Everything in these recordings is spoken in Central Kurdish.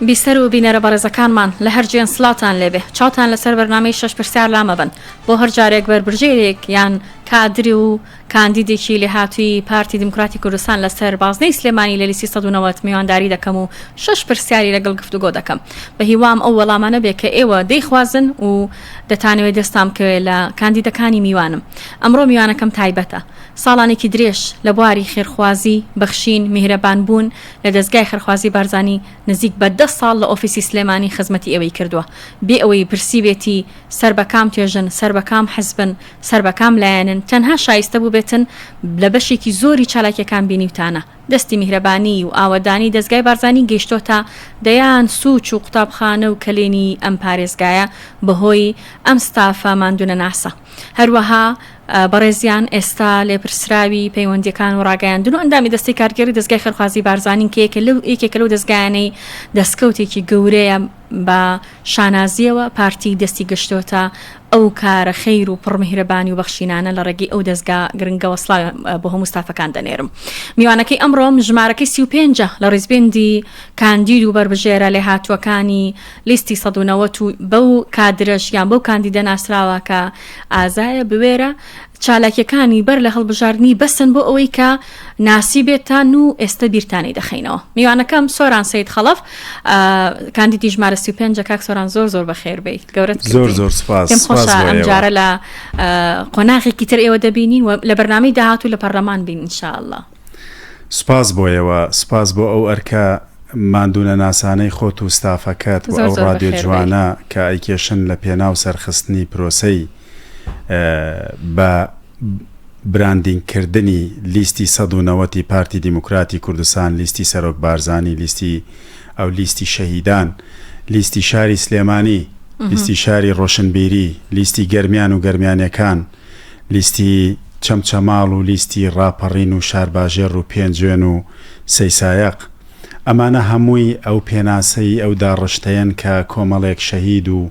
بیسەر و بینەرە بەڕێزەکانمان لە هەر جوێن سڵاوتان لێبێ چاوتان لەسەر بەرنامەی شەش پرسیار لامەبەن بۆ هەر جارێک بەربژێرێک یان کادری و کاندیدێکی لێهاتووی پارتی دیموکراتی کوردستان لەسەر بازنەی سلێمانی لە لیستی 190 میوانداری دەکەم و شەش پرسیاری لەگەڵ گفتوگۆ دەکەم بە هیوام ئەو وەڵامانە بێ کە ئێوە دەیخوازن و دەتانەوێت دەستان بکەوێت لە کاندیدەکانی میوانم ئەمڕۆ میوانەکەم تایبەتە ساڵانێکی درێژ لە بواری خێرخوازی، بەخشین، میهرەبان بوون لە دەزگای خێرخوازی بارزانی نزیک بە دە ساڵ لە ئۆفیسی سلێمانی خزمەتی ئێوەی کردووە بێ ئەوەی پرسیبێتی سەر بە کام توێژن، سەر بە کام حزبن، سەر بە کام لایەنن، تەنها شایستە بووبێتن لە بەشێکی زۆری چالاکیەکان بینیوتانە. دەستی میهرەبانی و ئاوەدانی دەزگای بارزانی گەیشتۆتە دەیان سوچ و قوتابخانە و کەلێنی ئەم پارێزگایە بەهۆی ئەم ستافە ماندوونەناسە. هەروەها بەڕێزیان ئێستا لێپرسراوی پەیوەندیەکان و ڕاگەیاندن و ئەندامی دەستەی کارگێڕی دەزگای خێرخوازی بارزانین کە یەکێکە لەو دەزگایانەی دەستکەوتێکی گەورەیە بە شانازیەوە پارتی دەستی گەشتۆتە ئەو کارە خەیر و پڕ میهرەبانی و بەخشینانە لە ڕێگەی ئەو دەزگا گرنگەوە سڵاو بۆ هەموو ستافەکان دەنێرم. میوانەکەی ئەمڕۆم ژمارەکەی 35 لە ڕیزبێندی کاندید و بەربژێرە لێهاتووەکانی لیستی 190 و بەو کادرەش یان بەو کاندیدە ناسراوە کە ئازایە، بوێرە، چالاکیەکانی بەر لە هەڵبژاردنی بەسن بۆ ئەوەی کە ناسیبێتان و ئێستە بیرتانی دەخەینەوە. میوانەکەم سۆران سەید خەڵەف کاندیدی ژمارە 35 کاک سۆران زۆر زۆر بەخێر بێیت گەورەت زۆر زۆر سپاس پێم خۆشە ئەم جارە لە قۆناغێکی تر ئێوە دەبینین و لە بەرنامەی داهاتوو لە پەرلەمان بین ان شاء اللە. سپاس بۆ ئێوە، سپاس بۆ ئەو ئەرکە ماندوونەناسانەی خۆت و ستافەکەت و زۆر ئەو زۆر ڕادیۆ بەخێر بێی. جوانە کە ئەیکێشن لە پێناو سەرخستنی پرۆسەی بە براندینگ کردنی لیستی 190 ی پارتی دیموکراتی کوردستان، لیستی سەرۆک بارزانی، لیستی ئەو لیستی شەهیدان، لیستی شاری سلێمانی، لیستی شاری ڕۆشنبیری، لیستی گەرمیان و گەرمیانیەکان، لیستی چەمچەماڵ و لیستی ڕاپەڕین و شارباژێڕ و پێنجوێن و سەیسایەق. ئەمانە هەمووی ئەو پێناسەی ئەو داڕشتەیەن کە کۆمەڵێک شەهید و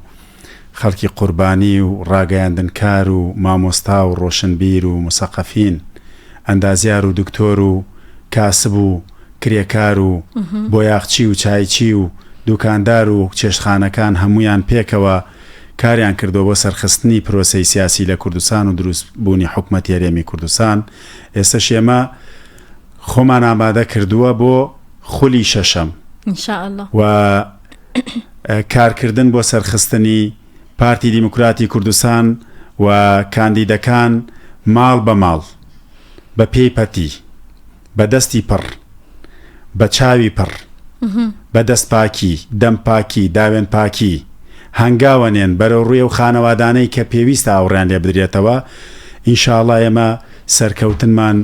خەڵکی قوربانی و ڕاگەیاندنکار و مامۆستا و ڕۆشنبیر و موسەقەفین، ئەندازیار و دکتۆر و کاسب و کرێکار و بۆیاخچی و چایچی و دوکاندار و چێشتخانەکان هەموویان پێکەوە کاریان کردووە بۆ سەرخستنی پرۆسەی سیاسی لە کوردستان و دروست بوونی حکومەتی هەرێمی کوردستان ئێستەش ئێمە خۆمان ئامادە کردووە بۆ خولی شەشەم ان شاء اللە. و کارکردن بۆ سەرخستنی پارتی دیموکراتی کوردستان و کاندیدەکان ماڵ بە ماڵ، بە پێی پەتی، بە دەستی پڕ، بە چاوی پڕ، بە دەست پاکی، دەم پاکی، داوێن پاکی، هەنگاوەنێن بەرەو ڕووی ئەو خانەوادانەی کە پێویستە ئاوڕیان لێ بدرێتەوە، ئینشاڵا ئێمە سەرکەوتنمان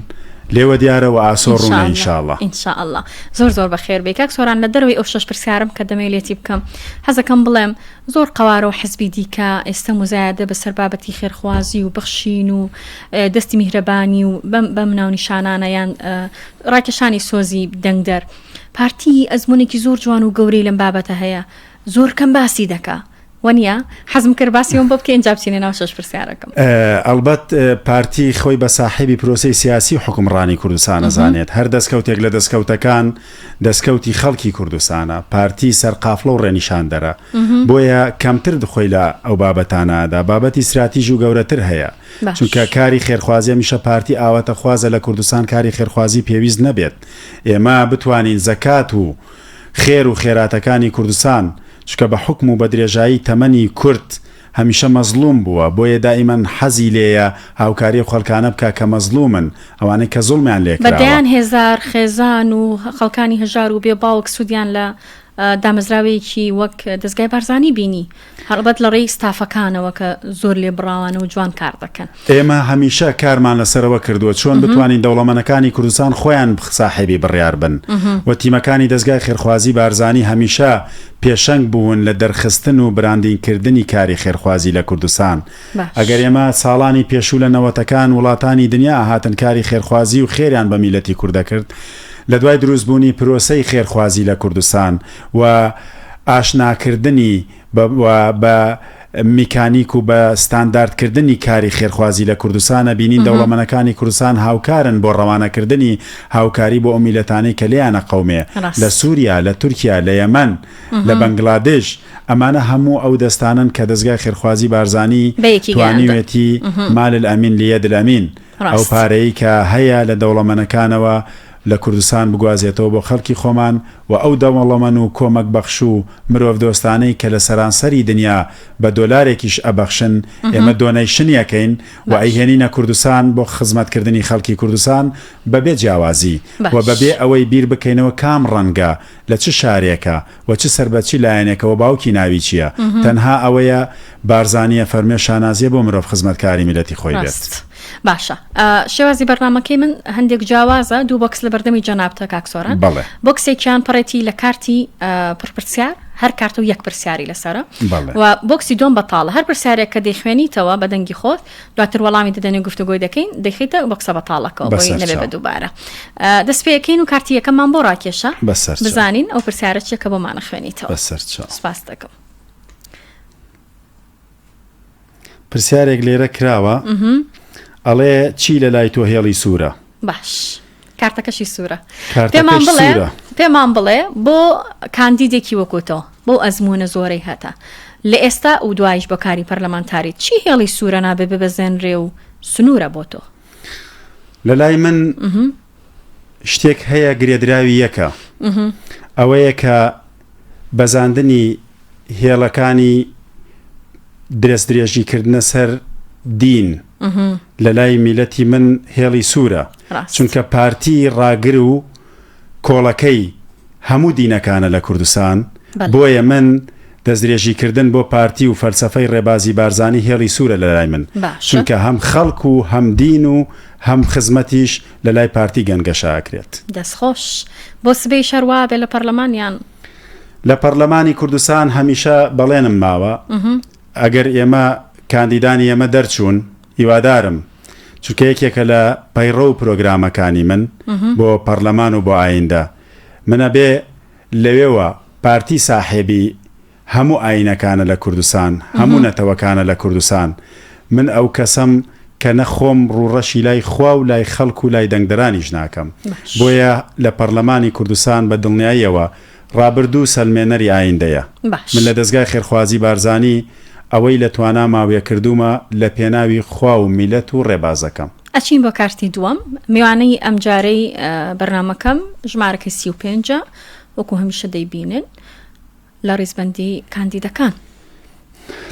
لێوە دیارە و ئاسۆ ڕوونە ان شاء اللە. ان شاء اللە زۆر زۆر بەخێر بێی کاک سۆران لە دەرەوەی ئەو شەش پرسیارەم کە دەمەوێ لێتی بکەم حەزەکەم بڵێم زۆر قەوارە و حزبی دیکە ئێستا موزایەدە بەسەر بابەتی خێرخوازی و بەخشین و دەستی میهرەبانی و بەم بەم ناونیشانانە یان ڕاکێشانی سۆزی دەنگدەر پارتی ئەزمونێکی زۆر جوان و گەورەی لەم بابەتە هەیە زۆر کەم باسی دەکا وەنیە؟ حەزم کرد باسی ئەوم بۆ بکەی ئینجا بچینە ناو شەش پرسیارەکەم. ئەڵبەت پارتی خۆی بە ساحێبی پرۆسەی سیاسی و حوکمڕانی کوردستان ئەزانێت. هەر دەسکەوتێک لە دەسکەوتەکان دەسکەوتی خەڵکی کوردستانە. پارتی سەرقافڵە و ڕێنیشاندەرە. بۆیە کەمتر خۆی لە ئەو بابەتانە ئەدا. بابەتی ستراتیژ و گەورەتر هەیە. چونکە کاری خێرخوازی هەمیشە پارتی ئاواتەخوازە لە کوردستان کاری خێرخوازی پێویست نەبێت. ئێمە بتوانین زەکات و خێر و خێراتەکانی کوردستان چونکە بە حوکم و بە درێژایی تەمەنی کورد هەمیشە مەزڵوم بووە بۆیە دائیمەن حەزی لێیە هاوکاری ئەو خەڵکانە بکا کە مەزڵومن ئەوانەی کە زوڵمیان لێ بە کراوە. دەیان هێزار خێزان و خەڵکانی هەژار و بێ باوک سوودیان لە دامەزراوەیەکی وەک دەزگای بارزانی بینی. هەڵبەت لە ڕێی ستافەکانەوە کە زۆر لێبڕاوانە و جوان کار دەکەن. ئێمە هەمیشە کارمان لەسەرەوە کردووە چۆن بتوانین دەوڵەمەنەکانی کوردستان خۆیان ساحێبی بڕیار بن و تیمەکانی دەزگای خێرخوازی بارزانی هەمیشە پێشەنگ بوون لە دەرخستن و براندینگ کردنی کاری خێرخوازی لە کوردستان. ئەگەر ئێمە ساڵانی پێشوو لە نەوەتەکان وڵاتانی دنیا ئەهاتن کاری خێرخوازی و خێریان بە میللەتی کورد دەکرد لە دوای دروستبوونی پرۆسەی خێرخوازی لە کوردستان و ئاشناکردنی بە و بە. میکانیک و بە ستاندارد کردنی کاری خێرخوازی لە کوردستان ئەبینین دەوڵەمەنەکانی کوردستان هاوکارن بۆ ڕەوانەکردنی هاوکاری بۆ ئەو میلەتانەی کە لێیان ئەقەومێ لە سوریا لە تورکیا لە یەمەن لە بەنگلادش ئەمانە هەموو ئەو دەستانەن کە دەزگای خێرخوازی بارزانی توانیوێتی مال الامین لید الامین ئەو پارەی کە هەیە لە دەوڵەمەنەکانەوە لە کوردستان بگوازێتەوە بۆ خەڵکی خۆمان و ئەو دەوڵەمەن و کۆمەک بەخش و مرۆڤ دۆستانەی کە لە سەرانسەری دنیا بە دۆلارێکیش ئەبەخشن ئێمە donation ی ئەکەین و ئەیهێنینە کوردستان بۆ خزمەت کردنی خەڵکی کوردستان بە بێ جیاوازی و بە بێ ئەوەی بیر بکەینەوە کام ڕەنگە لە چ شارێکە و چ سەر بە چ لایەنێکە و باوکی ناوی چیە تەنها ئەوەیە بارزانیە فەرمێ شانازیە بۆ مرۆڤ خزمەتکاری میلەتی خۆی بێت. ڕاست باشە شێوازی بەرنامەکەی من هەندێک جیاوازە دوو box لە بەردەمی جەنابتە کاک سۆران بەڵێ. بۆکسێکیان پڕێتی لە کارتی پڕ پرسیار هەر کارتە و یەک پرسیاری لەسەرە بەڵێ. و بۆکسی دووەم بەتاڵە هەر پرسیارێک کە دەیخوێنیتەوە بە دەنگی خۆت دواتر وەڵامی دەدەنێ گفتوگۆی دەکەین دەیخەیتە بۆکسە بەتاڵەکەوە بۆی بەسەر نەبێ چاو. بە دووبارە دەست پێ ئەکەین و کارتی یەکەممان بۆ ڕاکێشە بەسەر چاو. بزانین ئەو پرسیارە چیە کە بۆمان ئەخوێنیتەوە بەسەر چاو. سپاست دەکەم. پرسیارێک لێرە کراوە ئەڵێ چی لە لای تۆ هێڵی سوورە؟ باش کارتەکەشی سوورە پێمان بڵێ پێمان بڵێ بۆ کاندیدێکی وەکو تۆ بۆ ئەزمونە زۆرەی هەتە لە ئێستا و دوایش بۆ کاری پەرلەمانتاری چی هێڵی سوورە نابێ ببەزێنرێ و سنوورە بۆ تۆ؟ لە لای من شتێک هەیە گرێدراوی یەکە ئەوەیە کە بەزاندنی هێڵەکانی درێسدرێژی کردنە سەر دین لە لای میلەتی من هێڵی سوورە چونکە پارتی ڕاگر و کۆڵەکەی هەموو دینەکانە لە کوردستان بۆیە من دەستدرێژی کردن بۆ پارتی و فەلسەفەی ڕێبازی بارزانی هێڵی سوورە لە لای من چونکە هەم خەڵک و هەم دین و هەم خزمەتیش لە لای پارتی گەنگەشە ئەکرێت. دەستخۆش. بۆ سبەیش هەر وابێ لە پەرلەمان یان؟ لە پەرلەمانی کوردستان هەمیشە بەڵێنم ماوە ئەگەر ئێمە کاندیدانی ئێمە دەرچوون هیوادارم چونکە یەکێکە لە پەیڕەو و پرۆگرامەکانی من بۆ پەرلەمان و بۆ ئایندە من ئەبێ لەوێوە پارتی ساحێبی هەموو ئایینەکانە لە کوردستان، هەموو نەتەوەکانە لە کوردستان. من ئەو کەسەم کە نە خۆم ڕووڕەشی لای خوا و لای خەڵک و لای دەنگدەرانیش ناکەم. بۆیە لە پەڕلەمانی کوردستان بە دڵنیاییەوە ڕابردوو سەلمێنەری ئایندەیە. من لە دەزگای خێرخوازی بارزانی ئەوەی لە تواناما وێ کردوومە لە پێناوی خوا و میللەت و ڕێبازەکەم. ئەچین بۆ کارتی دووەم. میوانەی ئەمجارەی بەرنامەکەم ژمارەکەی 35 ە، وەکو هەمیشە دەیبینن. لە ڕیزبەندی کاندیدەکان.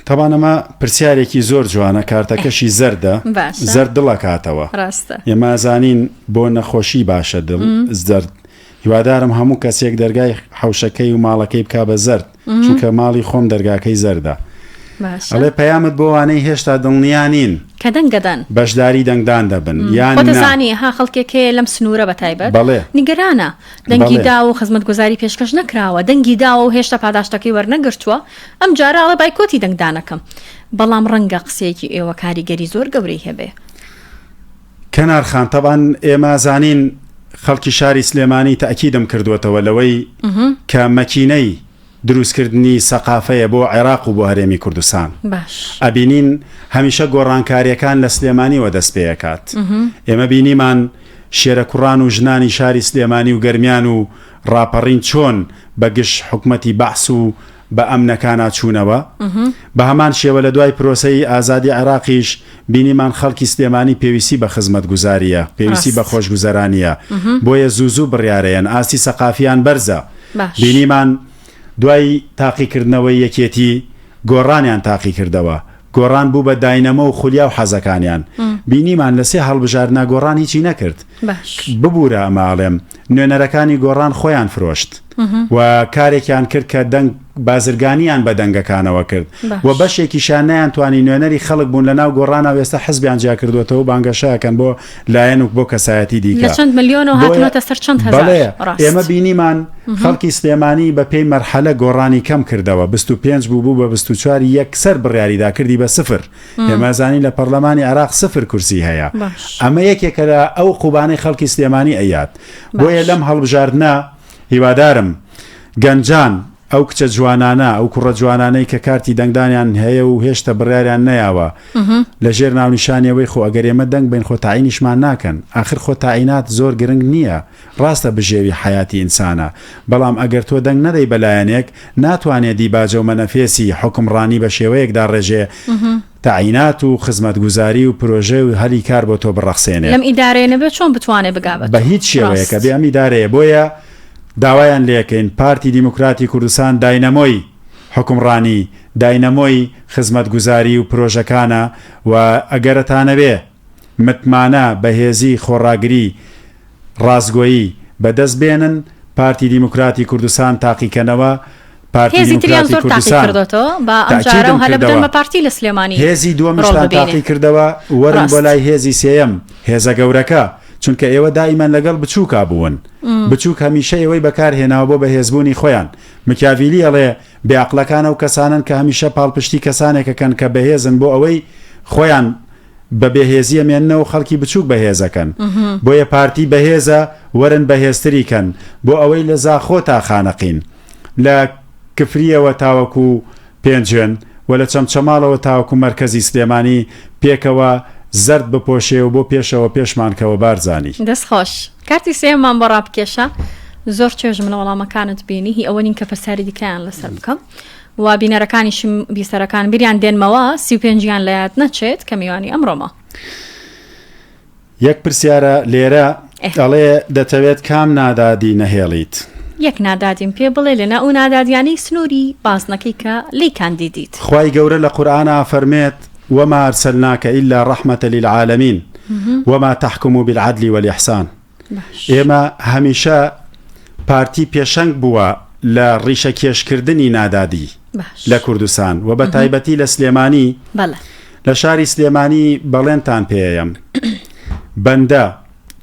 تەبان ئەمە پرسیارێکی زۆر جوانە کارتەکەشی زەردە زەرد دڵ ئەکاتەوە ڕاستە ئێمە ئەزانین بۆ نەخۆشی باشە دڵ زەرد هیوادارم هەموو کەسێک دەرگای حەوشەکەی و ماڵەکەی بک بە زەرد چونکە ماڵی خۆم دەرگاکەی زەردە ئەڵێ پەیامت بۆ وانەی هێشتا دڵنیا نین کە دەنگەدەن بەشداری دەنگدان دەبن یان دەزانی ها خەڵکێک هەیە لەم سنوورە بە تایبەت بەڵێ نیگەرانە دەنگی داوە و خزمەتگوزاری پێشکەش نەکراوە، دەنگی داوە و هێشتا پاداشتەکەی وەرنەگرتووە، ئەمجارە ئەڵێ بایکۆتی دەنگدانەکەم. بەڵام ڕەنگە قسەیەکی ئێوە کاریگەری زۆر گەورەی هەبێ. کەنار خان، تەبعەن ئێمە زانین خەڵکی شاری سلێمانی تەئکیدم کردووەتەوە لەوەی کە مەکینەی دروستکردنی سەقافەیە بۆ عێراق و بۆ هەرێمی کوردستان. باش. ئەبینین هەمیشە گۆڕانکاریەکان لە سلێمانیوە دەست پێ ئەکات. ئێمە بینیمان شێرە کوڕان و ژنانی شاری سلێمانی و گەرمیان و ڕاپەڕین چۆن بە گژ حکومەتی بەعس و بە ئەمنەکانا چوونەوە. بە هەمان شێوە لە دوای پرۆسەی ئازادی عێراقیش بینیمان خەڵکی سلێمانی پێویستی بە خزمەتگوزاریە، پێویستی بە ڕاست. خۆشگوزەرانیە. بۆیە زوو زوو بڕیارەیەن، ئاستی سەقافیان بەرزە. باش. بینیمان دوای تاقیکردنەوەی یەکێتی گۆڕانیان تاقیکردەوە، گۆڕان بوو بە داینەمۆ و خولیا و حەزەکانیان. بینیمان لە سێ هەڵبژاردنا گۆڕان هیچی نەکرد. باش. ببورە ئەمە ئەڵێم، نوێنەرەکانی گۆڕان خۆیان فرۆشت و کارێکیان کرد کە دەنگ بازرگانیان بە دەنگەکانەوە کرد و باش. بەشێکیشیان نەیانتوانی نوێنەری خەڵک بوون لەناو گۆڕانا و ئێستا حزبیان جیاکردووەتەوە و بانگەشە ئەکەن بۆ لایەن و بۆ کەسایەتی لە دیکە. چەند ملیۆنەوە بۆیە هاتوونەتە سەر چەند هەزار. بەڵێ ڕاست. ئێمە بینیمان خەڵکی سلێمانی بە پێی مەرحەلە گۆڕانی کەم کردەوە، 25 بوو بوو بە 24 یەکسەر بڕیاری دا کردی بە سفر. ئێمە ئەزانین لە پەڕلەمانی عێراق سفر کورسی هەیە. باش. ئەمە یەکێکە لە ئەو قوبانەی خەڵکی سلێمانی ئەیات. بۆیە باش. لەم هەڵبژاردنە هیوادارم گەنجان. ئەو کچە جوانانە، ئەو کوڕە جوانانەی کە کارتی دەنگدانیان هەیە و هێشتە بڕیاریان نەیاوە، لە ژێر ناونیشانی ئەوەی خۆ ئەگەر ئێمە دەنگ بەین خۆ تەعینیشمان ناکەن. ئاخر خۆ تەعینات زۆر گرنگ نییە. ڕاستە بژێوی حەیاتی ئینسانە، بەڵام ئەگەر تۆ دەنگ نەدەی بە لایەنێک، ناتوانێ دیباجە و مەنەفێسی حوکمڕانی بە شێوەیەک داڕێژێ تەعینات و خزمەتگوزاری و پرۆژە و هەلی کار بۆ تۆ بڕەخسێنێت. لەم ئیدارەیە نەبێت چۆن بتوانێت بگا بە تۆ؟ بە هیچ شێوەیەک ڕاست. ئەبێ ئەم ئیدارەیە. بۆیە داوایان لێکەین پارتی دیموکراتی کوردستان داینەمۆی حوکمڕانی، داینەمۆی خزمەتگوزاری و پرۆژەکانە و ئەگەرەتانەوێ متمانە، بەهێزی، خۆڕاگری، ڕاستگۆیی بەدەست بێنن، پارتی دیموکراتی کوردستان تاقیکەنەوە، پارتی هێزی تریان دیموکراتی زۆر تاقی کوردستان کردۆتەوە با ئەم جارە تاکیدم و هەلە بدەن کردەوە بە پارتی لە سلێمانی هێزی ڕۆڵ دووەمیشتان ببینێ تاقی کردەوە وەرن بۆ ڕاست. لای هێزی سێیەم هێزە گەورەکە چونکە ئێوە دائیمەن لەگەڵ بچووکا بوون بچووک هەمیشە ئێوەی بەکار هێناوە بۆ بەهێزبوونی خۆیان مکیاڤیلی ئەڵێ بێ عەقڵەکان ئەو کەسانەن کە هەمیشە پاڵپشتی کەسانێک ئەکەن کە بەهێزن بۆ ئەوەی خۆیان بە بێهێزی ئەمێننەوە خەڵکی بچووک بەهێزەکەن بۆیە پارتی بەهێزە وەرن بەهێزتری کەن بۆ ئەوەی لە زاخۆ تا خانەقین لە کفریەوە تاوەکو پێنجوێن و لە چەمچەماڵەوە تاوەکو مەرکەزی سلێمانی پێکەوە زەرد بپۆشێ و بۆ پێشەوە پێشمان کەوە بارزانی. دەست خۆش. کارتی سێیەممان بۆ ڕابکێشە. زۆر چێژم لە وەڵامەکانت بینی هی ئەوە نین کە پرسیاری دیکەیان لەسەر بکەم و بینەرەکانیشم بیسەرەکان بیریان دێنمەوە 35یان لە یاد نەچێت کە میوانی ئەمڕۆمە. یەک پرسیارە لێرە ئەڵێ دەتەوێت کام نادادی نەهێڵیت؟ یەک نادادیم پێ بڵێ لەنا ئەو نادادیانەی سنووری بازنەکەی کە لێی کاندیدیت. خوای گەورە لە قورئانا ئەفەرموێت، وما ارسلناک الا رحمە للعالمین وما تحکم بالعدل والاحسان. ئێمە هەمیشە پارتی پێشەنگ بووە لە ڕیشە کێشکردنی نادادی لە کوردستان و بە تایبەتی لە سلێمانی لە شاری سلێمانی بەڵێنتان پێیەم بەندە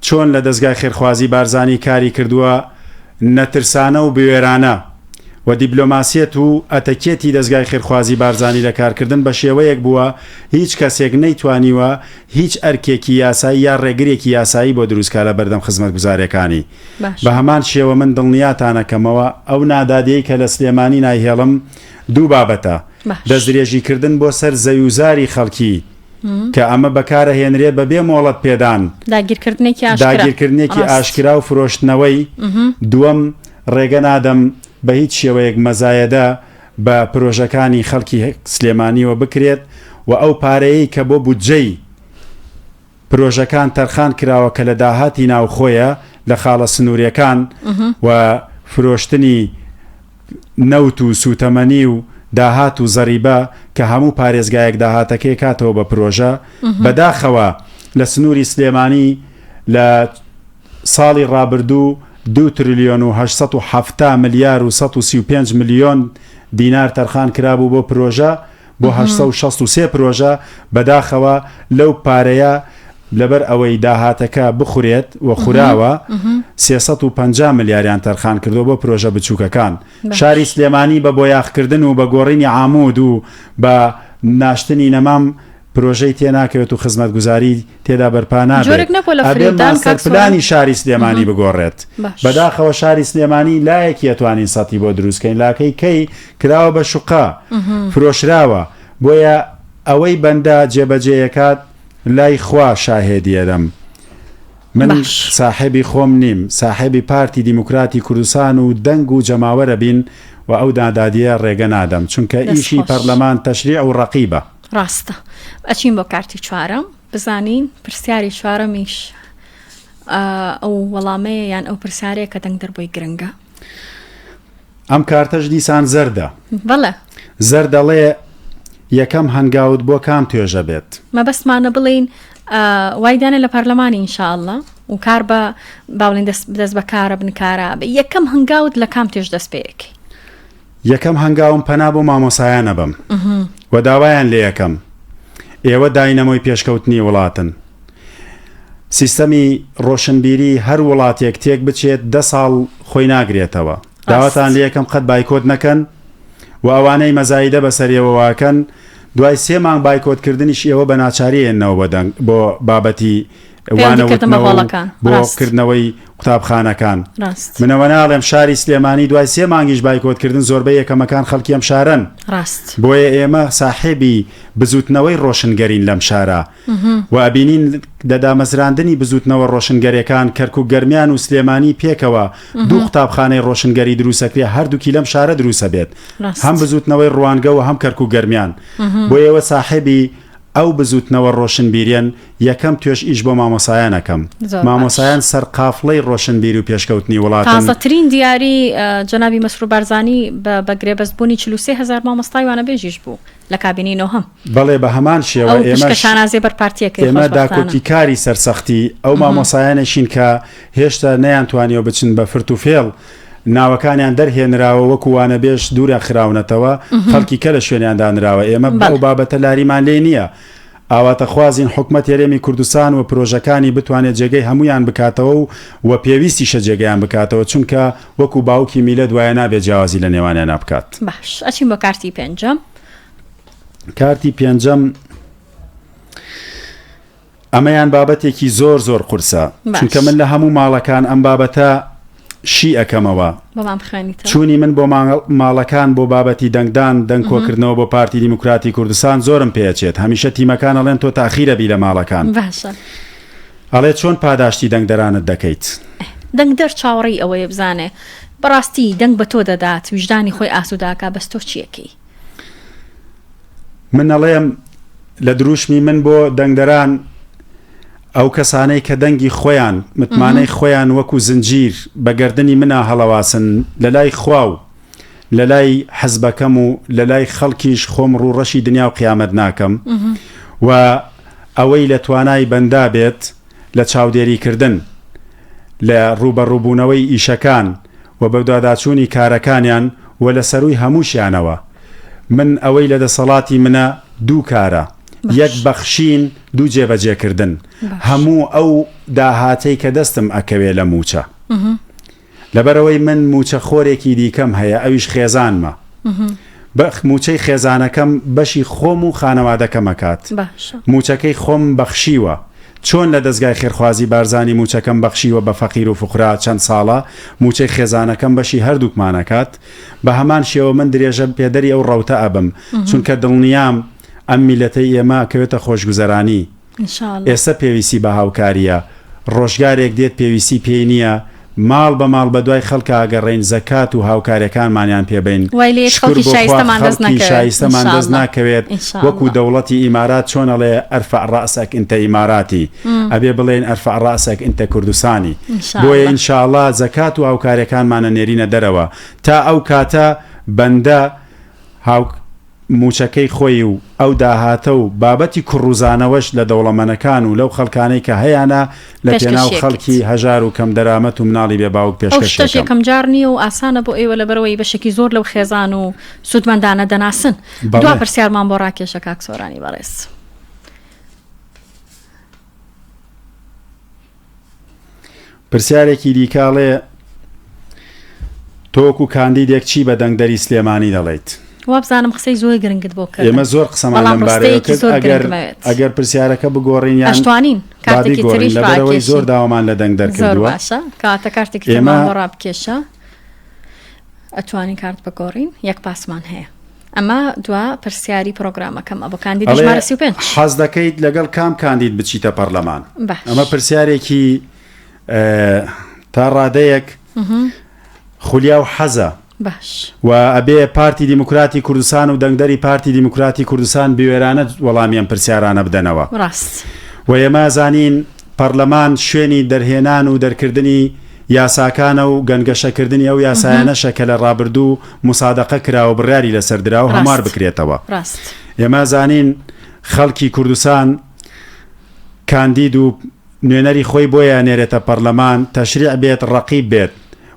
چۆن لە دەزگای خێرخوازی بارزانی کاری کردووە نەترسانە و بوێرانە و دیبلۆماسیەت و ئەتەکێتی دەزگای خێرخوازی بارزانی لە کارکردن بە شێوەیەک بووە هیچ کەسێک نەیتوانیوە هیچ ئەرکێکی یاسایی یا ڕێگرێکی یاسایی بۆ دروست کا لە بەردەم خزمەتگوزارێکانی. بە هەمان شێوە من دڵنیاتانەکەمەوە ئەو نادادیەی کە لە سلێمانی نایهێڵم دوو بابەتە، دەستدرێژی کردن بۆ سەر زەویوزاری خەڵکی کە ئەمە بەکارەهێنرێ بە بێ مۆڵەت پێدان، داگیرکردنێکی ئاشکرا و فرۆشتنەوەی، دووەم ڕێگە نادەم بە هیچ شێوەیەک مەزایەدە بە پرۆژەکانی خەڵکی سلێمانیوە بکرێت و ئەو پارەیەی کە بۆ بودجەی پرۆژەکان تەرخان کراوە کە لە داهاتی ناوخۆیە لە خاڵە سنووریەکان و فرۆشتنی نەوت و سووتەمەنی و داهات و زەریبە کە هەموو پارێزگایەک داهاتەکەی کاتەوە بە پرۆژە بەداخەوە لە سنووری سلێمانی لە ساڵی ڕابردوو دوو ترلیۆن و 870 ملیار و 135 ملیۆن دینار تەرخان کرابوو بۆ پرۆژە بۆ 863 پرۆژە، بەداخەوە لەو پارەیە لەبەر ئەوەی داهاتەکە بخورێت و خوراوە 350 ملیاریان تەرخان کردووە بۆ پرۆژە بچووکەکان. شاری سلێمانی بە بۆیاخکردن و بە گۆڕینی عامود و بە ناشتنی نەمام پرۆژەی تێناکەوێت و خزمەتگوزاری تێدا بەرپا نابێت. جۆرێک نەبووە لە ئەبێ فریودان ماستەر کاک سۆران؟ پلانی شاری سلێمانی بگۆڕێت. باش. بەداخەوە شاری سلێمانی لایەکی ئەتوانین سەتی بۆ دروست کەین لاکەی کەی کراوە بە شوقە فرۆشراوە بۆیە ئەوەی بەندە جێبەجێیەکات لای خوا شاهێدی ئەدەم من باش. ساحێبی خۆم نیم ساحێبی پارتی دیموکراتی کوردستان و دەنگ و جەماوەرە بین و ئەو نادادیە ڕێگە نادەم چونکە دەست ئیشی خۆش. پەرلەمان تەشریع و ڕەقیبە. ڕاستە ئەچین بۆ کارتی چوارەم بزانین پرسیاری چوارەمیش ئەو وەڵامەیە یان ئەو پرسیارەیە کە دەنگدەر بۆی گرنگە. ئەم کارتەش دیسان زەردە. بەڵێ. زەرد ئەڵێ یەکەم هەنگاوت بۆ کام توێژە بێت؟ مەبەستمانە بڵێین وای دانێ لە پەرلەمانی ئینشاءاللە و کار بە با بڵێین دەست دەست بە کارە بن کارا بێ یەکەم هەنگاوت لە کام توێژ دەست پێ ئەکەی؟ یەکەم هەنگاوم پەنا بۆ مامۆسایان ئەبەم و داوایان لێ ئەکەم ئێوە داینەمۆی پێشکەوتنی وڵاتن سیستەمی ڕۆشنبیری هەر وڵاتێک تێک بچێت دە ساڵ خۆی ناگرێتەوە داواتان لێ ئەکەم قەت بایکۆت نەکەن و ئەوانەی مەزایدە بەسەر ئێوەوە ئەکەن دوای سێ مانگ بایکۆت کردنیش ئێوە بە ناچاری ئێننەوە بۆ دەنگ بۆ بابەتی. پەیوەندی کردن بە وانەوتنەوە و هۆڵەکان بۆ ڕاست. کردنەوەی قوتابخانەکان. ڕاست. من ئەوە ناڵێم شاری سلێمانی دوای سێ مانگیش بایکۆت کردن زۆربەی یەکەمەکان خەڵکی ئەم شارەن. ڕاست. بۆیە ئێمە ساحێبی بزوتنەوەی ڕۆشنگەرین لەم شارە و ئەبینین لە دامەزراندنی بزوتنەوە ڕۆشنگەرێکان کەرکوک گەرمیان و سلێمانی پێکەوە دوو قوتابخانەی ڕۆشنگەری دروسەکرێ هەردووکی لەم شارە دروسەبێت هەم بزوتنەوەی ڕوانگە و هەم کەرکوک گەرمیان بۆیە ئێوە ساحێبی ئەو بزوتنەوە ڕۆشنبیریەن یەکەم توێژ ئیش بۆ مامۆسایان ئەکەم مامۆسایان سەرقافڵەی ڕۆشنبیر و پێشکەوتنی وڵاتن. تازەترین دیاری جەنابی مەسرور بارزانی بە بە گرێبەست بوونی 43 هەزار مامۆستای وانەبێژیش بوو لە کابینەی نۆهەم. بەڵێ بە هەمان شێوە ئەو پشکە ئێمەش شانازیە بەر پارتیەکەی ئێمە خۆشبەختانە. داکۆکیکاری سەرسەختی ئەو مامۆسایانەشین کە هێشتا نەیانتوانیوە بچن بە فرت و فێڵ ناوەکانیان دەرهێنراوە وەکو وانەبێژ دوورە خراونەتەوە خەڵکی کە لە شوێنیان دانراوە ئێمە بەو بابەتە لاریمان لێ نییە ئاواتەخوازین حکومەت هەرێمی کوردستان و پرۆژەکانی بتوانێت جێگەی هەمویان بکاتەوە و و پێویستیشە جێگەیان بکاتەوە چونکە وەکو باوکی میلەت وایە نابێت جیاوازی لە نێوانیانا بکات. باش ئەچین بۆ کارتی پێنجەم. کارتی پێنجەم ئەمەیان بابەتێکی زۆر زۆر قورسە چونکە من لە هەموو ماڵەکان ئەم بابەتە شی ئەکەمەوە چوونی من بۆ ماڵەکان بۆ بابەتی دەنگدان دەنگ کۆکردنەوە بۆ پارتی دیموکراتی کوردستان زۆرم پێچێت هەمیشە تیمەکان ئەڵێن تۆ تاخیرە بی لە ماڵەکان باشە ئەڵێ چۆن پاداشتی دەنگدەرانت دەکەیت؟ دەنگدەر چاوەڕێی ئەوەیە بزانێ بەڕاستی دەنگ بە تۆ دەدات ویژدانی خۆی ئاسووداکا بەس تۆ چیەکەی؟ من ئەڵێم لە دروشمی من بۆ دەنگدەران ئەو کەسانەی کە دەنگی خۆیان متمانەی خۆیان وەکو زنجیر بە گەردنی منا هەڵەواسن لە لای خوا و لە لای حزبەکەم و لە لای خەڵکیش خۆم ڕووڕەشی دنیا و قیامەت ناکەم و ئەوەی لە توانای بەندا بێت لە چاودێریکردن لە ڕووبەڕووبوونەوەی ئیشەکان و بەدواداچوونی کارەکانیان و لە سەرووی هەمووشیانەوە من ئەوەی لە دەسەڵاتی منە دوو کارە یەک بەخشین دوو جێبەجێکردن هەموو ئەو داهاتەی کە دەستم ئەکەوێ لە مووچە لەبەرئەوەی من مووچە خۆرێکی دیکەم هەیە ئەویش خێزانمە بە مووچەی خێزانەکەم بەشی خۆم و خانەوادەکەم ئەکات مووچەکەی خۆم بەخشیوە چۆن لە دەزگای خێرخوازی بارزانی مووچەکەم بەخشیوە بە فەقیر و فوقرا چەند ساڵە مووچەی خێزانەکەم بەشی هەردووکمان ئەکات بە هەمان شێوە من درێژە پێدەری ئەو ڕەوتە ئەبم چونکە دڵنیام ئەم میلەتەی ئێمە ئەکەوێتە خۆشگوزەرانی ئێستا پێویستی بە هاوکارییە، ڕۆژگارێک دێت پێویستی پێی نییە، ماڵ بە ماڵ بەدوای خەڵکا ئەگەڕێین زەکات و هاوکاریەکانمانیان پێ بەین، شوکر بۆ خوا خەڵکی شایستەمان دەست ناکەوێت، وەکو دەوڵەتی ئیمارات چۆن ئەڵێ ارفع راسک انت اماراتی ئەبێ بڵێین ارفع راسک انت کوردستانی، بۆیە ان شاء اللە زەکات و هاوکاریەکانمان ئەنێرینە دەرەوە تا ئەو کاتە بەندە هاو. مووچەکەی خۆی و ئەو داهاتە و بابەتی کوڕوزانەوەش لە دەوڵەمەنەکان و لەو خەڵکانەی کە هەیانە لە پێناو خەڵکی هەژار و کەمدەرامەت و مناڵی بێ باوک پێشکەشی ئەو شتەش یەکەم جار نییە و ئاسانە بۆ ئێوە لەبەرئەوەی بەشێکی زۆر لەو خێزان و سوودمەندانە دەناسن. دوا پرسیارمان بۆ ڕاکێشە کاک سۆرانی بەڕێز. پرسیارێکی دیکە ئەڵێ تۆ وەکو کاندیدێک چی بە دەنگدەری سلێمانی دەڵێیت؟ وابزانم قسەی زۆر گرنگت بۆ کردم ئێمە زۆر قسەمان بەڵام لەم بارەیەوە ڕستەیەکی کرد زۆر ئەگەر گرنگم ئەوێت ئەگەر پرسیارەکە بگۆڕین یان ئەشتوانین با کارتێکی بیگۆڕین تریش لەبەرئەوەی زۆر ڕاکێشین داوامان لە دەنگدەر زۆر کردووە باشە کەواتە کارتێکی ئێمە ترمان بۆ ڕابکێشە ئەتوانین کارت بگۆڕین یەک پاسمان هەیە ئەمە دوا پرسیاری پرۆگرامەکەمە بۆ کاندیدی ئەڵێ ژمارە 35. حەز دەکەیت لەگەڵ کام کاندید بچیتە پەرلەمان؟ باش. ئەمە پرسیارێکی تا ڕادەیەک خولیا و حەزە باش. و ئەبێ پارتی دیموکراتی کوردستان و دەنگدەری پارتی دیموکراتی کوردستان بوێرانە وەڵامی ئەم پرسیارانە بدەنەوە. ڕاست. و ئێمە ئەزانین پەرلەمان شوێنی دەرهێنان و دەرکردنی یاساکانە و گەنگەشەکردنی ئەو یاسایانەشە کە لە ڕابردوو موسادەقە کرا و بڕیاری لەسەر درا و هەموار بکرێتەوە. ئێمە ئەزانین خەڵکی کوردستان کاندید و نوێنەری خۆی بۆیە ئەنێرێتە پەڕلەمان تەشریع بێت ڕەقیب بێت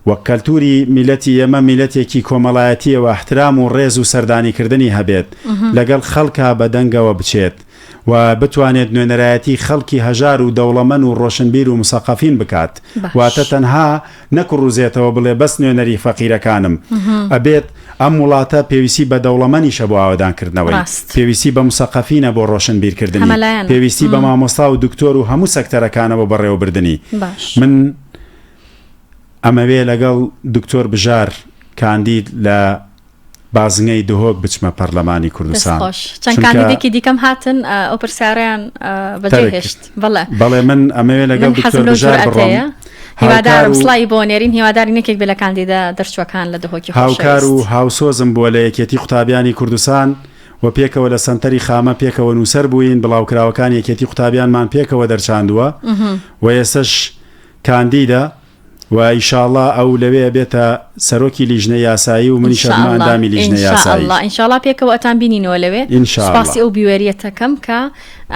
وەک کەلتوری میلەتی ئێمە میلەتێکی کۆمەڵایەتیە و ئەحترام و ڕێز و سەردانیکردنی هەبێت لەگەڵ خەڵکا بە دەنگەوە بچێت و بتوانێت نوێنەرایەتی خەڵکی هەژار و دەوڵەمەن و ڕۆشنبیر و مسەقەفین بکات واتە تەنها نەکڕوزێتەوە بڵێ بەس نوێنەری فەقیرەکانم ئەبێت. ئەم وڵاتە پێویستی بە دەوڵەمەنیشە بۆ ئاوەدانکردنەوەی، ڕاست. پێویستی بە مسەقەفینە بۆ ڕۆشنبیرکردنی، هەمەلایەنە. پێویستی بە مامۆستا و دکتۆر و هەموو سەکتەرەکانە بۆ بەڕێوەبردنی. باش. من ئەمەوێ لەگەڵ دکتۆر بژار کاندید لە بازنەی دهۆک بچمە پەرلەمانی دەست کوردستان خۆش. چەند چونکە کاندیدێکی دیکەم هاتن ئەو پرسیارەیان بەجێ تەرک هێشت. بەڵێ. بەڵێ من ئەمەوێ لەگەڵ من حەزم دکتۆر لەو بژار بڕۆم جورئەتەیە. هاوکار هیوادارم و سڵاوی بۆ نێرین هیوادارین یەکێک بێ لە کاندیدە دەرچووەکان لە دهۆکی هاوکار و خۆشەویست. هاوسۆزم بووە لە یەکێتی قوتابیانی کوردستان و پێکەوە لە سەنتەری خامە پێکەوە نووسەر بووین بڵاوکراوەکانی یەکێتی قوتابیانمان پێکەوە دەرچاندووە و ئێستەش کاندیدە و ئیشاڵا ئەو لەوێ ئەبێتە سەرۆکی لیژنەی یاسایی و منیش ئەبمە ان شاء اللە ئەندامی لیژنەی یاسایی. ان شاء اللە ان شاء اللە پێکەوە ئەتان بینینەوە لەوێ ان شاء اللە. سوپاسی ئەو بیوێریەتەکەم کە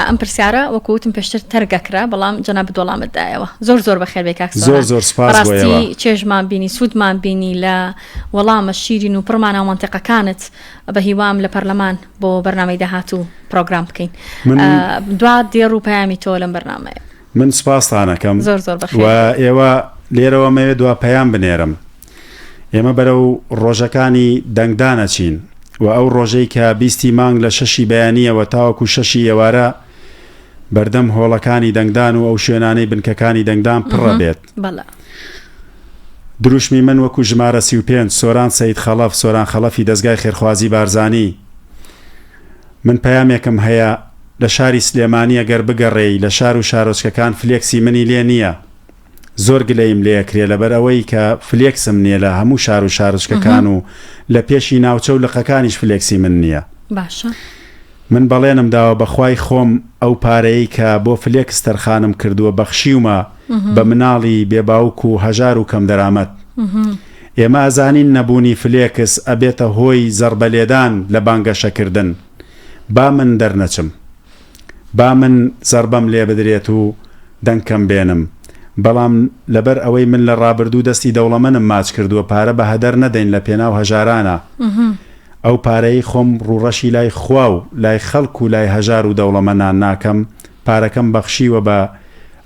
ئەم پرسیارە وەکو وتم پێشتر تەرک ئەکرا بەڵام جەنابت وەڵامت دایەوە زۆر زۆر بەخێر بێی کاک زۆر سۆران زۆر سوپاس بۆ بەڕاستی ئێوە. چێژمان بینی سوودمان بینی لە وەڵامە شیرین و پڕمانا و مەنتیقەکانت بە هیوام لە پەرلەمان بۆ بەرنامەی داهاتوو پرۆگرام بکەین من دوا دێڕ و پەیامی تۆ لەم بەرنامەیە. من سوپاستان ئەکەم زۆر زۆر بەخێر و ئێوە لێرەوە مەوێ دوا پەیام بنێرم ئێمە بەرەو ڕۆژەکانی دەنگدان ئەچین و ئەو ڕۆژەی کە بیستی مانگ لە شەشی بەیانیەوە تاوەکو شەشی ئێوارە بەردەم هۆڵەکانی دەنگدان و ئەو شوێنانەی بنکەکانی دەنگدان پڕە بێت. بەڵێ. دروشمی من وەکو ژمارە 35 سۆران سەید خەڵەف سۆران خەڵەفی دەزگای خێرخوازی بارزانی من پەیامێکم هەیە لە شاری سلێمانی ئەگەر بگەڕێی لە شار و شارۆچکەکان فلێکسی منی لێ نییە زۆر گلەیم لێ ئەکرێ لەبەر ئەوەی کە فلێکسم نییە لە هەموو شار و شارۆچکەکان و لە پێشی ناوچە و لقەکانیش فلێکسی من نییە. باشە. من بەڵێنم داوە بە خوای خۆم ئەو پارەیەی کە بۆ فلێکس تەرخانم کردووە بەخشیومە بە مناڵی بێ باوک و هەژار و کەمدەرامەت. ئێمە ئەزانین نەبوونی فلێکس ئەبێتە هۆی زەڕبەلێدان لە بانگەشەکردن. با من دەرنەچم. با من زەڕبەم لێبدرێت و دەنگ کەم بێنم. بەڵام لەبەر ئەوەی من لە ڕابردوو دەستی دەوڵەمەنم ماچ کردووە پارە بە هەدەر نەدەین لە پێناو هەژارانا. ئەو پارەی خۆم ڕووڕەشی لای خوا و لای خەڵک و لای هەژار و دەوڵەمەنان ناکەم، پارەکەم بەخشیوە بە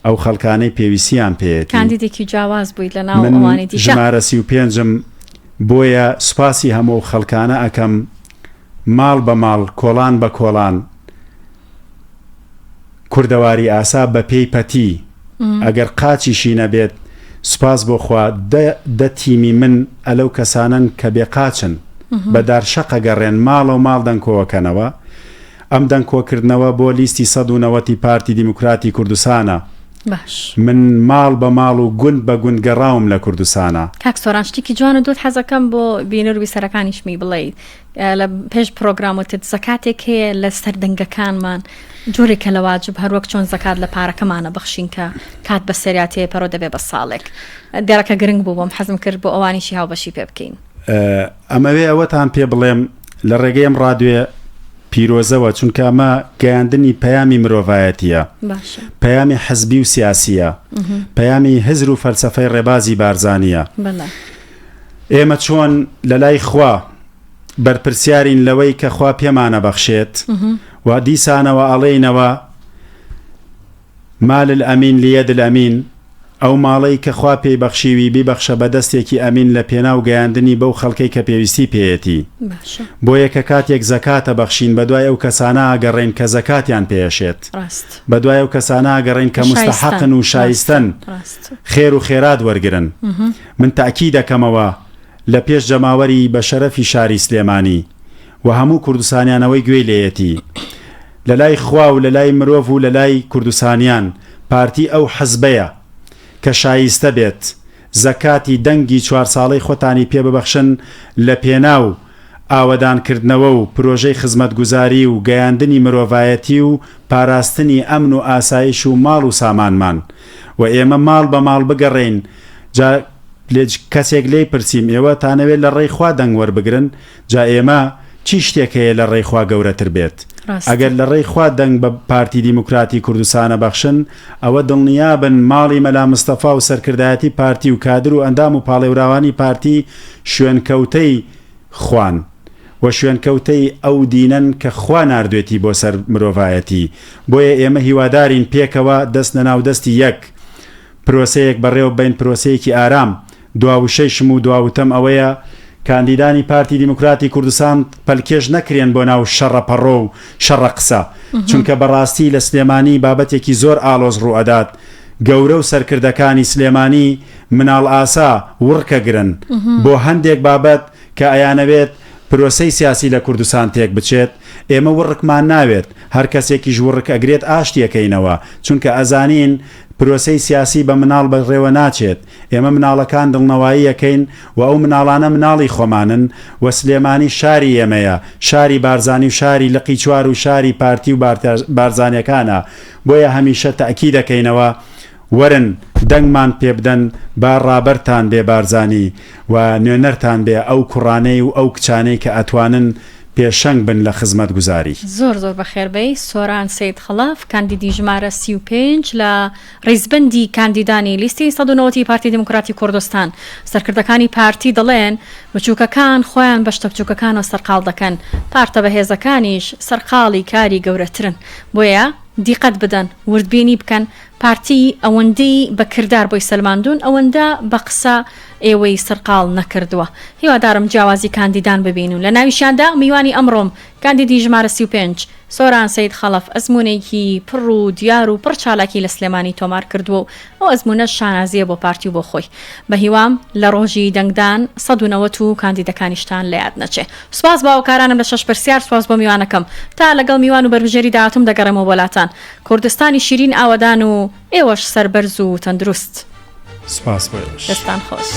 ئەو خەڵکانەی پێویستیان پێیەتی. کاندیدێکی جیاواز بوویت لە ناو من ئەوانی دیکە. ژمارە 35 م، بۆیە سوپاسی هەموو ئەو خەڵکانە ئەکەم ماڵ بە ماڵ، کۆڵان بە کۆڵان، کوردەواری ئاسا بە پێی پەتی، ئەگەر قاچیشی نەبێت، سوپاس بۆ خوا دە دە تیمی من ئەلەو کەسانەن کە بێ قاچن، بە دارشەق ئەگەڕێن ماڵەو ماڵ دەنگ کۆئەکەنەوە. ئەم دەنگ کۆکردنەوە بۆ لیستی 190 ی پارتی دیموکراتی کوردستانە. باش. من ماڵ بە ماڵ و گوند بە گوند گەڕاوم لە کوردستانا. کاک سۆران شتێکی جوانت وت حەزەکەم بۆ بینەر و بیسەرەکانیشمی بڵێیت لە پێش پرۆگرام وتت زەکاتێک هەیە لە سەر دەنگەکانمان جۆرێکە لە واجب هەروەک چۆن زەکات لە پارەکەمانە بەخشین کە کات بە سەریا تێپەرۆ دەبێ بە ساڵێک دێڕەکە گرنگ بوو بۆم حەزم کرد بۆ ئەوانیشی هاوبەشی پێ بکەین. ئەمەوێ ئەوەتان پێ بڵێم لە ڕێگەی ئەم ڕادوێ پیرۆزەوە چونکە ئەمە گەیاندنی پەیامی مرۆڤایەتیە پەیامی حزبی و سیاسیە پەیامی هزر و فەلسەفەی ڕێبازی بارزانیە ئێمە چۆن لە لای خوا بەرپرسیارین لەوەی کە خوا پێمانە بەخشێت و دیسانەوە ئەڵێینەوە مال الامین لید الامین، ئەو ماڵەی کە خوا پێی بەخشیوی بیبەخشە بە دەستێکی ئەمین لە پێناو گەیاندنی بەو خەڵکەی کە پێویستی پێیەتی. باشە. بۆیە کە کاتێک زەکات ئەبەخشین بەدوای ئەو کەسانە ئەگەڕێین کە زەکاتیان پێ ئەشێت. ڕاست. بەدوای ئەو کەسانە ئەگەڕێین کە شایستەن. موستەحەقن و ڕاستە. شایستەن ڕاست. خێر و خێرات وەرگرن. من تەئکید ئەکەمەوە لە پێش جەماوەری بە شەرەفی شاری سلێمانی و هەموو کوردستانیان ئەوەی گوێی لێیەتی لە لای خوا و لە لای مرۆڤ و لە لای کوردستانیان پارتی ئەو حزبەیە کە شایستە بێت زەکاتی دەنگی چوار ساڵەی خۆتانی پێ ببەخشن لە پێناو ئاوەدان کردنەوە و پرۆژەی خزمەتگوزاری و گەیاندنی مرۆڤایەتی و پاراستنی ئەمن و ئاسایش و ماڵ و سامانمان و ئێمە ماڵ بە ماڵ بگەڕێین جا لێ کەسێک لێی پرسیم ئێوە تانەوێت لە ڕێی خوا دەنگ وەربگرن جا ئێمە چی شتێک هەیە لە ڕێی خوا گەورەتر بێت؟ ڕاستە. ئەگەر لە ڕێی خوا دەنگ بە پارتی دیموکراتی کوردستانە بەخشن ئەوە دڵنیابن ماڵی مەلا مستەفا و سەرکردایەتی پارتی و کادر و ئەندام و پاڵێوراوانی پارتی شوێنکەوتەی خوان و شوێنکەوتەی ئەو دینەن کە خوا ناردوێتی بۆ سەر مرۆڤایەتی بۆیە ئێمە هیوادارین پێکەوە دەست لەناو دەستی یەک پرۆسەیەک بەڕێوە ببەین پرۆسەیەکی ئارام، دوا وشەیشم و دوا وتەم ئەوەیە کە. کاندیدانی پارتی دیموکراتی کوردستان پەلکێش نەکرێن بۆ ناو شەڕە پەڕۆ و شەڕە قسە، چونکە بەڕاستی لە سلێمانی بابەتێکی زۆر ئاڵۆز ڕووئەدات، گەورە و سەرکردەکانی سلێمانی مناڵئاسا وڕکەگرن بۆ هەندێک بابەت کە ئەیانەوێت پرۆسەی سیاسی لە کوردستان تێک بچێت، ئێمە وڕکمان ناوێت، هەر کەسێکیش وڕک ئەگرێت ئاشتی ئەکەینەوە، چونکە ئەزانین پرۆسەی سیاسی بە مناڵ بەڕێوە ناچێت، ئێمە مناڵەکان دڵنەوایی ئەکەین و ئەو مناڵانە مناڵی خۆمانن و سلێمانی شاری ئێمەیە، شاری بارزانی و شاری لقی چوار و شاری پارتی و بارزانیەکانە، بۆیە هەمیشە تەئکید ئەکەینەوە وەرن دەنگمان پێبدەن با ڕابەرتان بێ بارزانی و نوێنەرتان بێ ئەو کوڕانەی و ئەو کچانەی کە ئەتوانن پێشەنگ بن لە خزمەتگوزاری. زۆر زۆر بەخێر بێی سۆران سەید خەڵەف کاندیدی ژمارە 35 لە ڕیزبەندی کاندیدانی لیستی 190 ی پارتی دیموکراتی کوردستان. سەرکردەکانی پارتی دەڵێن بچووکەکان خۆیان بە شتە بچووکەکانەوە سەرقاڵ دەکەن، پارتە بەهێزەکانیش سەرقاڵی کاری گەورەترن. بۆیە دیقەت بدەن، وردبینی بکەن، پارتی ئەوەندەی بە کردار بۆی سەلماندوون ئەوەندە بە قسە ئێوەی سەرقاڵ نەکردووە. هیوادارم جیاوازی کاندیدان ببینون لە ناویشیاندا میوانی ئەمڕۆم کاندیدی ژمارە 35 سۆران سەید خەڵەف ئەزموونێکی پڕ و دیار و پڕ چالاکی لە سلێمانی تۆمار کردووە و ئەو ئەزموونەش شانازییە بۆ پارتی و بۆ خۆی. بە هیوام لە ڕۆژی دەنگدان 190 و کاندیدەکانیشتان لە یاد نەچێ. سوپاس بۆ هاوکارانم لە شەش پرسیار، سوپاس بۆ میوانەکەم. تا لەگەڵ میوان و بەربژێری داهاتووم دەگەڕێمەوە بۆ لاتان. کوردستانی شیرین ئاوەدان و ئێوەش سەربەرز و تەندروست. سوپاس بۆ ئێوەش. دەستان خۆش.